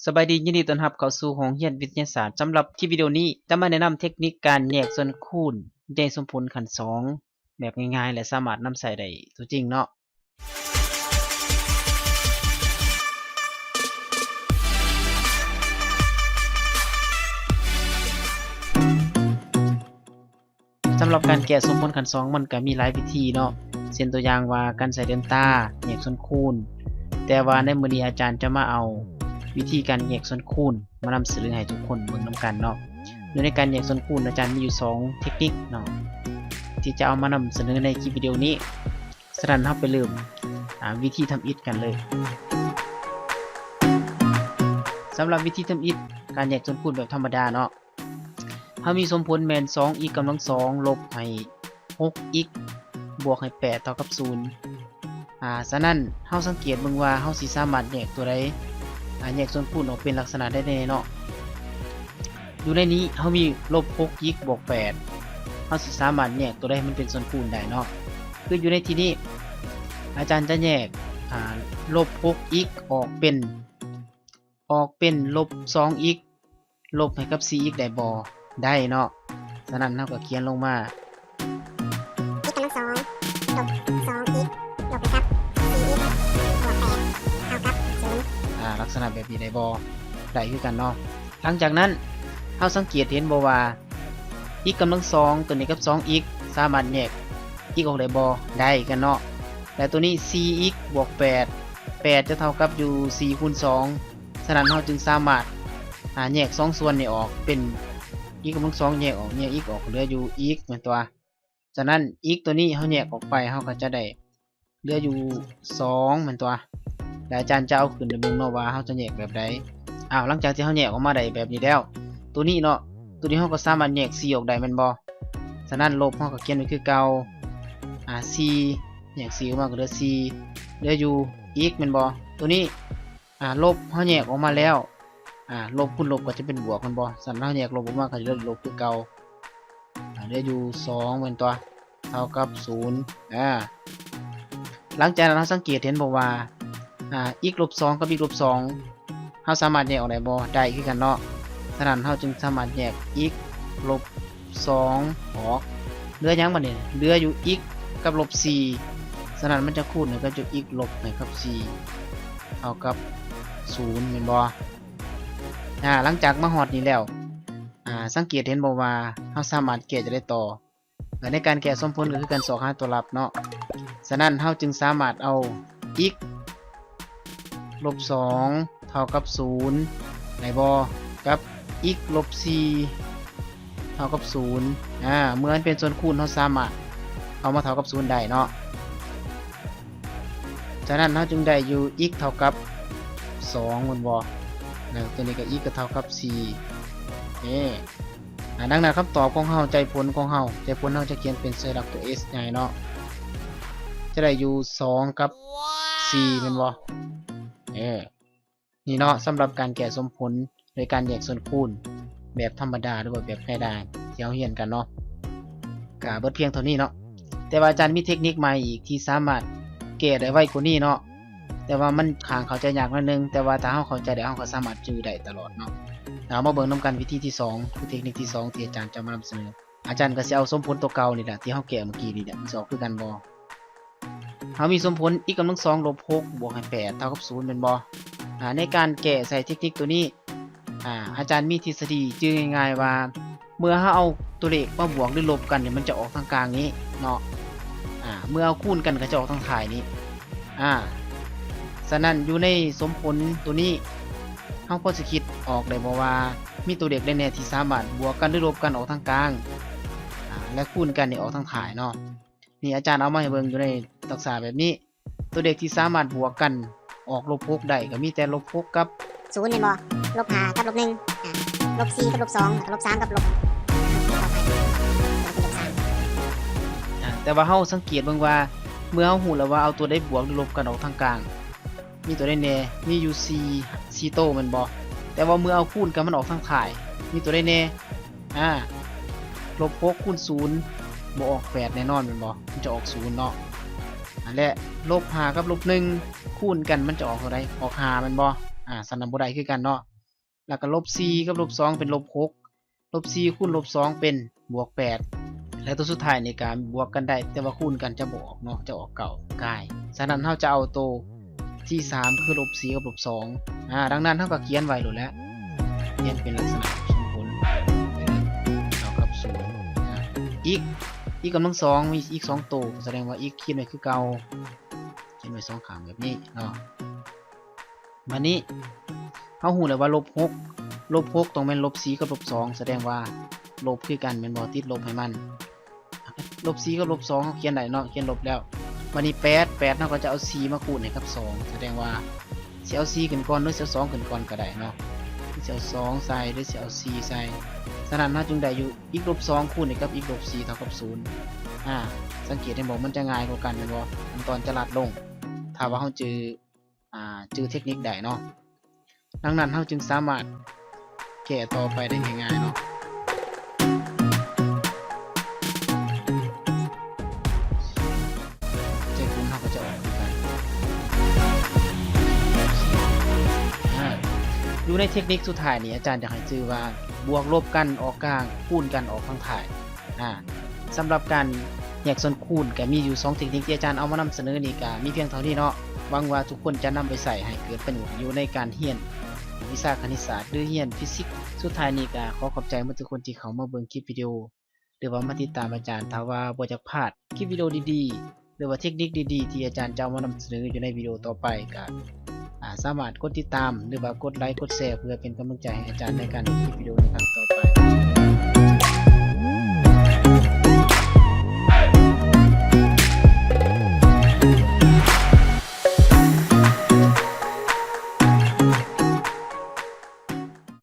ສະບາຍດີ, ຍິນດີຕ້ອນຮັບເຂົ້າສູ່ຫ້ອງຮຽນວິທະຍາສາດ. ສຳລັບຄລິບວິດີໂອນີ້ ຈະມາແນະນຳເຕັກນິກການແຍກສ່ວນຄູນໃນສົມຜົນຂັ້ນສອງ ແບບງ່າຍໆ ແລະ ສາມາດນຳໃຊ້ໄດ້ຕົວຈິງເນາະ. ສຳລັບການແກ້ສົມຜົນຂັ້ນສອງ ມັນກະມີຫຼາຍວິທີເນາະ, ເຊັ່ນຕົວຢ່າງວ່າການໃຊ້ເດນຕາແຍກສ່ວນຄູນ, ແຕ່ວ່າໃນມື້ນີ້ອາຈານຈະມາເອົາວິທີການແຍກສ່ວນຄູນມານຳສະເໜີໃຫ້ທຸກຄົນເບິ່ງນຳກັນເນາະ. ຢູ່ໃນການແຍກສ່ວນຄູນ ອາຈານມີຢູ່ສອງເຕັກນິກເນາະ ທີ່ຈະເອົາມານຳສະເໜີໃນຄລິບວິດີໂອນີ້. ສະນັ້ນເຮົາໄປເລີ່ມ ອາ ວິທີທຳອິດກັນເລີຍ. ສຳລັບວິທີທຳອິດການແຍກສ່ວນຄູນແບບທຳມະດາເນາະ, ເຮົາມີສົມຜົນແມ່ນ ສອງອິກກຳລັງສອງ ລົບໃຫ້ ຫົກອິກ ບວກໃຫ້ ແປດ ເທົ່າກັບ ສູນ. ອາ ສະນັ້ນເຮົາສັງເກດເບິ່ງວ່າເຮົາຊິສາມາດແຍກຕົວໃດ ອາ ແຍກສ່ວນຄູນອອກເປັນລັກສະນະໃດແດ່ເນາະ. ຢູ່ໃນນີ້ເຮົາມີ ລົບຫົກອິກ ບວກແປດ ເຮົາຊິສາມາດແຍກຕົວໃດໃຫ້ມັນເປັນສ່ວນຄູນໄດ້ເນາະ. ຄືຢູ່ໃນທີ່ນີ້ ອາຈານຈະແຍກ ອາ ລົບຫົກອິກ ອອກເປັນ ອອກເປັນ ລົບສອງອິກ ລົບໃຫ້ກັບສີ່ອິກ ໄດ້ບໍ່? ໄດ້ເນາະ. ສະນັ້ນເຮົາກໍຂຽນລົງມາ ອິກກຳລັງສອງ ລົບສອງອິກ ລົບໃຫ້ກັບສີ່ອິກ ບວກແປດ ເທົ່າກັບສູນ. ອາ ລັກສະນະແບບນີ້ໄດ້ບໍ່? ໄດ້ຄືກັນເນາະ. ຫຼັງຈາກນັ້ນເຮົາສັງເກດເຫັນບໍ່ວ່າ ອິກກຳລັງສອງ ຕົວນີ້ກັບສອງອິກ ສາມາດແຍກອິກອອກໄດ້ບໍ່? ໄດ້ຄືກັນເນາະ. ແລະ ຕົວນີ້ສີ່ອິກ ບວກແປດ ແປດຈະເທົ່າກັບຢູ່ສີ່ຄູນສອງ. ສະນັ້ນເຮົາຈຶ່ງສາມາດ ອາ ແຍກສອງສ່ວນນີ້ອອກເປັນ ອິກກຳລັງສອງແຍກອອກ ແຍກອິກອອກ ເຫຼືອຢູ່ອິກແມ່ນຕົວະ. ສະນັ້ນອິກຕົວນີ້ເຮົາແຍກອອກໄປ ເຮົາກໍຈະໄດ້ເຫຼືອຢູ່ສອງແມ່ນຕົວະ. ແລະ ອາຈານຈະເອົາຂຶ້ນໃຫ້ເບິ່ງເນາະວ່າເຮົາຈະແຍກແບບໃດ. ອ້າວ ຫຼັງຈາກທີ່ເຮົາແຍກອອກມາໄດ້ແບບນີ້ແລ້ວ ຕົວນີ້ເນາະ ຕົວນີ້ເຮົາກໍສາມາດແຍກສີ່ອອກໄດ້ແມ່ນບໍ່? ສະນັ້ນລົບເຮົາກໍຂຽນໄວ້ຄືເກົ່າ ອາ ສີ່ ແຍກສີ່ອອກມາກໍເຫຼືອສີ່ ເຫຼືອຢູ່ອິກແມ່ນບໍ່? ຕົວນີ້ ອາ ລົບເຮົາແຍກອອກມາແລ້ວ ອາ ລົບຄູນລົບກໍຈະເປັນບວກແມ່ນບໍ່? ສະນັ້ນເຮົາແຍກລົບອອກມາກໍຈະເຫຼືອລົບຄືເກົ່າ ອາ ເຫຼືອຢູ່ສອງແມ່ນຕົວະ ເທົ່າກັບສູນ. ອາ ຫຼັງຈາກນັ້ນເຮົາສັງເກດເຫັນບໍ່ວ່າ ອາ ອິກລົບສອງກັບອິກລົບສອງ ເຮົາສາມາດແຍກອອກໄດ້ບໍ່? ໄດ້ຄືກັນເນາະ. ສະນັ້ນເຮົາຈຶ່ງສາມາດແຍກອິກລົບສອງອອກ ເຫຼືອຫຍັງບາດນີ້? ເຫຼືອຢູ່ອິກກັບລົບສີ່. ສະນັ້ນມັນຈະຄູນໃຫ້ກັບຈຸດອິກລົບໃຫ້ກັບສີ່ ເທົ່າກັບສູນແມ່ນບໍ່? ອາ ຫຼັງຈາກມາຮອດນີ້ແລ້ວ ອາ ສັງເກດເຫັນບໍ່ວ່າເຮົາສາມາດແກ້ຈະໄດ້ຕໍ່? ແລະ ໃນການແກ້ສົມຜົນກໍຄືການຊອກຫາຕົວລັບເນາະ. ສະນັ້ນເຮົາຈຶ່ງສາມາດເອົາອິກລົບສອງເທົ່າກັບສູນໄດ້ບໍ່? ກັບອິກລົບສີ່ເທົ່າກັບສູນ. ອາ ເມື່ອມັນເປັນສ່ວນຄູນ ເຮົາສາມາດເອົາມາເທົ່າກັບສູນໄດ້ເນາະ. ສະນັ້ນເຮົາຈຶ່ງໄດ້ຢູ່ອິກເທົ່າກັບສອງແມ່ນບໍ່? ແລ້ວຕົວນີ້ກໍອິກກໍເທົ່າກັບສີ່. ເອີ ອາ ດັ່ງນັ້ນຄຳຕອບຂອງເຮົາ ໃຈຜົນຂອງເຮົາ ໃຈຜົນເຮົາຈະຂຽນເປັນສັນຍາລັກຕົວ S ໃຫຍ່ເນາະ ຈະໄດ້ຢູ່ສອງກັບສີ່ແມ່ນບໍ່? ເອີ ນີ້ເນາະ ສຳລັບການແກ້ສົມຜົນໂດຍການແຍກສ່ວນຄູນແບບທຳມະດາ ຫຼືວ່າແບບງ່າຍດາຍທີ່ເຮົາຮຽນກັນເນາະ ກະເບິດພຽງເທົ່ານີ້ເນາະ. ແຕ່ວ່າອາຈານມີເຕັກນິກໃໝ່ອີກທີ່ສາມາດແກ້ໄດ້ໄວກວ່ານີ້ເນາະ ແຕ່ວ່າມັນຂ້າງເຂົ້າໃຈຍາກໜ້ອຍໜຶ່ງ ແຕ່ວ່າຖ້າເຮົາເຂົ້າໃຈແລ້ວ ເຮົາກໍສາມາດຈື່ໄດ້ຕະຫຼອດເນາະ. ເຮົາມາເບິ່ງນຳກັນວິທີທີສອງ ຄືເຕັກນິກທີສອງທີ່ອາຈານຈະມານຳສະເໜີ. ອາຈານກໍຊິເອົາສົມຜົນຕົວເກົ່ານີ້ແຫຼະ ທີ່ເຮົາແກ້ເມື່ອກີ້ນີ້ແຫຼະ ມັນຊິອອກຄືກັນບໍ່? ເຮົາມີສົມຜົນ ອິກກຳລັງສອງລົບຫົກບວກໃຫ້ແປດເທົ່າກັບສູນແມ່ນບໍ່? ອາ ໃນການແກ້ໃສ່ເຕັກນິກຕົວນີ້ ອາ ອາຈານມີທິດສະດີຈື່ງ່າຍໆວ່າ ເມື່ອເຮົາເອົາຕົວເລກມາບວກ ຫຼື ລົບກັນນີ້ ມັນຈະອອກທາງກາງນີ້ເນາະ. ອາ ເມື່ອເອົາຄູນກັນກໍຈະອອກທາງທ້າຍນີ້. ອາ ສະນັ້ນຢູ່ໃນສົມຜົນຕົວນີ້ ເຮົາພໍຊິຄິດອອກໄດ້ບໍ່ວ່າ ມີຕົວເລກໃດແດ່ທີ່ສາມາດບວກກັນ ຫຼື ລົບກັນອອກທາງກາງ ອາ ແລະ ຄູນກັນນີ້ອອກທາງທ້າຍເນາະ? ນີ້ອາຈານເອົາມາໃຫ້ເບິ່ງຢູ່ໃນຕັກສາແບບນີ້ ຕົວເລກທີ່ສາມາດບວກກັນອອກລົບຫົກໄດ້ ກໍມີແຕ່ລົບຫົກກັບສູນແມ່ນບໍ່? ລົບຫ້າກັບລົບໜຶ່ງ ອາ ລົບສີ່ກັບລົບສອງ ແລ້ວກໍລົບສາມກັບລົບ ອາ ແຕ່ວ່າເຮົາສັງເກດເບິ່ງວ່າ ເມື່ອເຮົາຮູ້ແລ້ວວ່າເອົາຕົວໃດບວກ ຫຼື ລົບກັນອອກທາງກາງ ມີຕົວໃດແດ່? ມີຢູ່ສີ່ ສີ່ໂຕແມ່ນບໍ່? ແຕ່ວ່າເມື່ອເອົາຄູນກັນມັນອອກທາງທ້າຍ ມີຕົວໃດແດ່? ອາ ລົບຫົກຄູນສູນ ບໍ່ອອກແປດແນ່ນອນແມ່ນບໍ່? ມັນຈະອອກສູນເນາະ. ອາ ແລະ ລົບຫ້າກັບລົບໜຶ່ງ ຄູນກັນມັນຈະອອກເທົ່າໃດ? ອອກຫ້າແມ່ນບໍ່? ອາ ສະນັ້ນບໍ່ໄດ້ຄືກັນເນາະ. ແລ້ວກໍລົບສີ່ກັບລົບສອງເປັນລົບຫົກ ລົບສີ່ຄູນລົບສອງເປັນບວກແປດ ແລະໂຕສຸດທ້າຍນີ້ກໍບວກກັນໄດ້ ແຕ່ວ່າຄູນກັນຈະບໍ່ອອກເນາະ ຈະອອກເກົ້າກາຍ. ສະນັ້ນເຮົາຈະເອົາໂຕທີສາມ ຄືລົບສີ່ກັບລົບສອງ ອາ ດັ່ງນັ້ນເຮົາກໍຂຽນໄວ້ໂລດແຫຼະ ຂຽນເປັນລັກສະນະສົມຜົນເທົ່າກັບສູນ ອາ x x ກຳລັງສອງ ມີ x ສອງໂຕ ສະແດງວ່າ x ຂຽນໄວ້ຄືເກົ່າ ຂຽນໄວ້ສອງຂ້າງແບບນີ້ເນາະ. ບາດນີ້ເຮົາຮູ້ແລ້ວວ່າລົບຫົກ ລົບຫົກຕ້ອງແມ່ນລົບສີ່ກັບລົບສອງ ສະແດງວ່າລົບຄືກັນແມ່ນບໍ່? ຕິດລົບໃຫ້ມັນ ລົບສີ່ກັບລົບສອງເຮົາຂຽນໄດ້ເນາະ ຂຽນລົບແລ້ວ. ບາດນີ້ແປດ ແປດເຮົາກໍຈະເອົາສີ່ມາຄູນໃຫ້ກັບສອງ ສະແດງວ່າຊິເອົາສີ່ຂຶ້ນກ່ອນ ຫຼືຊິເອົາສອງຂຶ້ນກ່ອນກໍໄດ້ເນາະ ຊິເອົາສອງໃສ່ ຫຼືຊິເອົາສີ່ໃສ່. ສະນັ້ນເຮົາຈຶ່ງໄດ້ຢູ່ x ລົບສອງຄູນໃຫ້ກັບ x ລົບສີ່ເທົ່າກັບສູນ ອາ ສັງເກດເຫັນບໍ່? ມັນຈະງ່າຍກວ່າກັນແມ່ນບໍ່? ຂັ້ນຕອນຈະລັດລົງ ຖ້າວ່າເຮົາຈື່ ອາ ຈື່ເທັກນິກໄດ້ເນາະ. ດັ່ງນັ້ນເຮົາຈຶ່ງສາມາດແກ້ຕໍ່ໄປໄດ້ງ່າຍໆເນາະ ໃຈຄູນເຮົາກໍຈະອອກຄືກັນ ອາ ຢູ່ໃນເທັກນິກສຸດທ້າຍນີ້ ອາຈານຢາກໃຫ້ຈື່ວ່າ ບວກລົບກັນອອກກາງ ຄູນກັນອອກທາງທ້າຍ. ອາ ສຳລັບການແຍກສ່ວນຄູນກໍມີຢູ່ສອງເທັກນິກທີ່ອາຈານເອົາມານຳສະເໜີນີ້ ກໍມີພຽງເທົ່ານີ້ເນາະ. ຫວັງວ່າທຸກຄົນຈະນຳໄປໃຊ້ໃຫ້ເກີດປະໂຫຍດຢູ່ໃນການຮຽນວິຊາຄະນິດສາດ ຫຼື ຮຽນຟີຊິກ. ສຸດທ້າຍນີ້ກໍຂໍຂອບໃຈໝົດທຸກຄົນທີ່ເຂົ້າມາເບິ່ງຄລິບວິດີໂອ ຫຼືວ່າມາຕິດຕາມອາຈານ. ຖ້າວ່າບໍ່ຢາກພາດຄລິບວິດີໂອດີໆ ຫຼືວ່າເທັກນິກດີໆ ທີ່ອາຈານຈະເອົາມານຳສະເໜີຢູ່ໃນວິດີໂອຕໍ່ໄປ ກໍ ອາ ສາມາດກົດຕິດຕາມ ຫຼືວ່າກົດໄລ ກົດແຊ ເພື່ອເປັນກຳລັງໃຈໃຫ້ອາຈານໃນການເຮັດຄລິບວິດີໂອໃນຄັ້ງຕໍ່ໄປ.